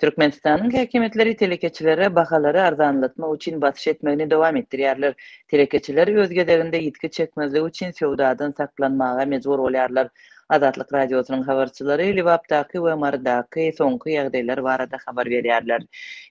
Türkmenistanyň häkimiýetleri telekeçilere bahalary arzanlatmak üçin basyş etmegini dowam etdirýärler. Telekeçiler öz gezeginde ýitgi çekmezlik üçin söwdadan saklanmaga mejbur bolýarlar. Azatlyk Radiosynyň habarçylary Lebapdaky we Marydaky soňky ýagdaýlar barada habar berýärler.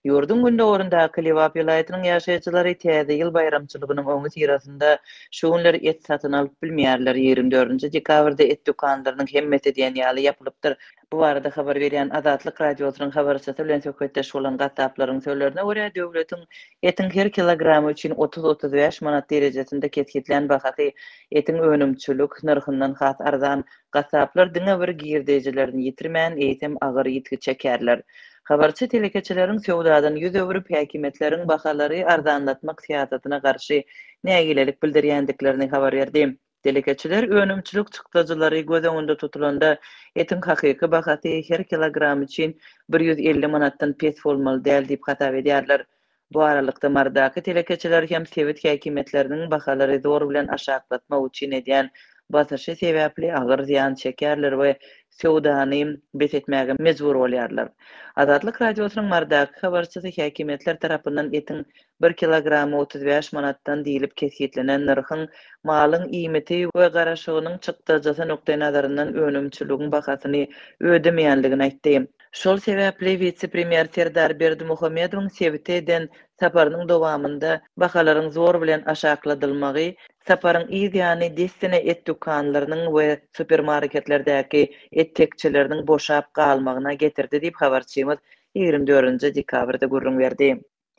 Ýurduň gündogaryndaky Lebap welaýatynyň ýaşaýjylary Täze ýyl baýramçylygynyň öňüsyrasynda şu günler et satyn alyp bilmeýärler. 24 dekabrda et dükanlarynyň hemmesi diýen ýaly ýapylypdyr. Bu barada habar berýän Azatlyk Radiosynyň habarçysy bilen söhbetdeş bolan gassaplaryň sözlerine görä, döwletiň etiň her kilogramy üçin 30-35 manat derejesinde kesgitlän bahasy etiň önümçilik nyrhyndan has arzan. Gassaplar diňe bir girdejilerini ýitirmän, eýsem agyr ýitgi çekerler. Habarçy telekeçileriň söwdadan ýüz öwrüp, häkimiýetleriň bahalary arzanlatmak syýasatyna garşy nägilelik bildirýändiklerini habar berdi. Telekeçiler önümçilik çykdajylary göz öňünde tutulanda, etiň hakyky bahasy her kilogramy üçin 150 manatdan pes bolmaly däl diýip hasap edýärler. Bu aralykda, Marydaky telekeçiler hem sebit häkimiýetleriniň bahalary zor bilen aşaklatmak üçin edýän basyşy sebäpli agyr zyýan çekýärler we söwdany bes etmäge mejbur bolýarlar. Azatlyk Radiosynyň Marydaky habarçysy häkimiýetler tarapyndan etiň bir kilogramy 35 manatdan diýlip kesgitlenen nyrhyň malyň iýmiti we garaşygynyň çykdajysy nukdaýnazaryndan önümçiligiň bahasyny ödemeýändigini aýtdy. Şol sebäpli wise-premýer Serdar Berdimuhamedowyň sebite eden saparynyň dowamynda bahalaryň zor bilen aşakladylmagy, saparyň yz ýany dessine et dükanlarynyň we supermarketlerdäki et tekjeleriniň boşap galmagyna getirdi diýip, habarçymyz 24 dekabrda gürrüň berdi.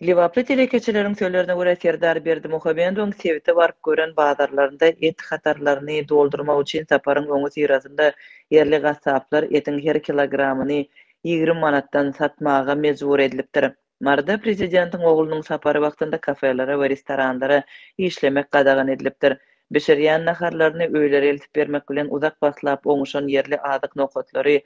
Lebaply telekeçileriň sözlerine görä, Serdar Berdimuhamedowyň sebite baryp gören bazarlarynda et hatarlaryny doldurmak üçin saparyň öňüsyrasynda ýerli gassaplar etiň her kilogramyny 20 manatdan satmaga mejbur edilipdir. Maryda prezidentiň oglunyň sapary wagtynda kafelere we restoranlara işlemek gadagan edilipdir. Bişirýän naharlaryny öýlere eltip bermek bilen uzak wagtlap oňuşan ýerli azyk nokatlary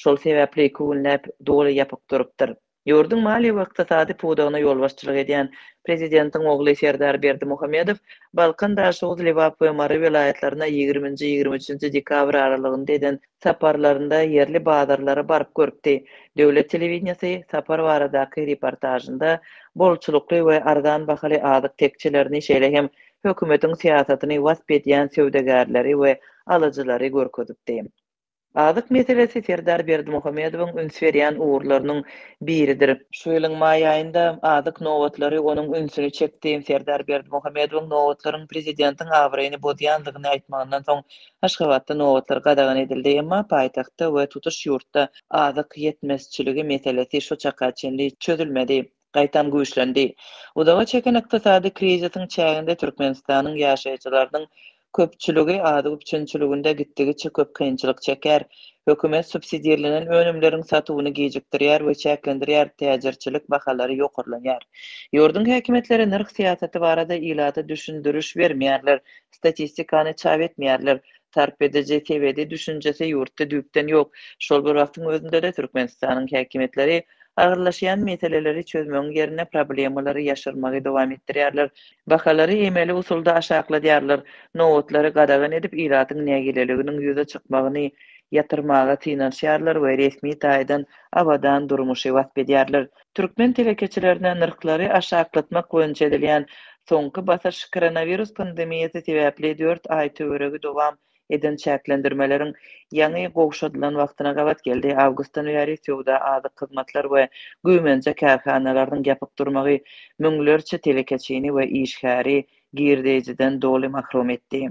şol sebäpli iki günläp doly ýapyk durupdyr. Ýurduň maliýe we ykdysady pudagyna ýolbaşçylyk edýän prezidentiň ogly Serdar Berdimuhamedow Balkan, Daşoguz, Lebap we Mary welaýatlaryna ýigriminji, 23-nji dekabr aralygynda eden saparlarynda ýerli bazarlara baryp görüpdi. Döwlet telewideniýesi sapar baradaky reportažynda bolçulykly we arzan bahaly azyk tekjelerini, şeýle hem hökümetiň syýasatyny wasp edýän söwdagärleri we alyjylary görkezipdi. Azyk meselesi Serdar Berdimuhamedowyň üns berýän ugurlarynyň biridir. Şu ýylyň maý aýynda azyk nobatlary onuň ünsüni çekdi. Serdar Berdimuhamedowyň nobatlaryň prezidentiň abraýyny bozýandygyny aýtmagyndan soň Aşgabatda nobatlar gadagan edildi. Emma paýtagtda we tutuş ýurtda azyk ýetmezçiligi meselesi şu çaka çenli çözülmedi. Gaýtam güýçlendi. Uzaga çeken ykdysady krizisiň çäginde Türkmenistanyň ýaşaýjylarynyň köpçüligi azyk üpjünçiliginde gitdigiçe köp kynçylyk çekýär. Hökümet subsidirlenen önümleriň satuwyny gijikdirýär we çäklendirýär, täjirçilik bahalary ýokarlanýar. Ýurduň häkimiýetleri nyrh syýasaty barada ilata düşündiriş bermeýärler, statistikany çap etmeýärler. Sarp ediji sebedi düşünjesi ýurtda düýpden ýok. Şol bir wagtyň özünde-de Türkmenistanyň häkimiýetleri Agyrlaşýan meseleleri çözmegiň ýerine problemalary ýaşyrmagy dowam etdirýärler. Bahalary emeli usulda aşakladýarlar, nobatlary gadagan edip, ilatyň nägileliginiň ýüze çykmagyny ýatyrmaga synanyşýarlar we resmi taýdan abadan durmuşy wasp edýärler. Türkmen telekeçilerine nyrhlary aşaklatmak boýunça edilýän soňky basyş koronawirus pandemiýasy sebäpli dört aý töweregi dowam eden çäklendirmeleriň ýaňy gowşadylan wagtyna gabat geldi. Awgustdan bäri söwda, azyk, hyzmatlar we güýmenje kärhanalarynyň ýapyk durmagy müňlerçe telekeçini we işgäri girdeýjiden doly mahrum etdi.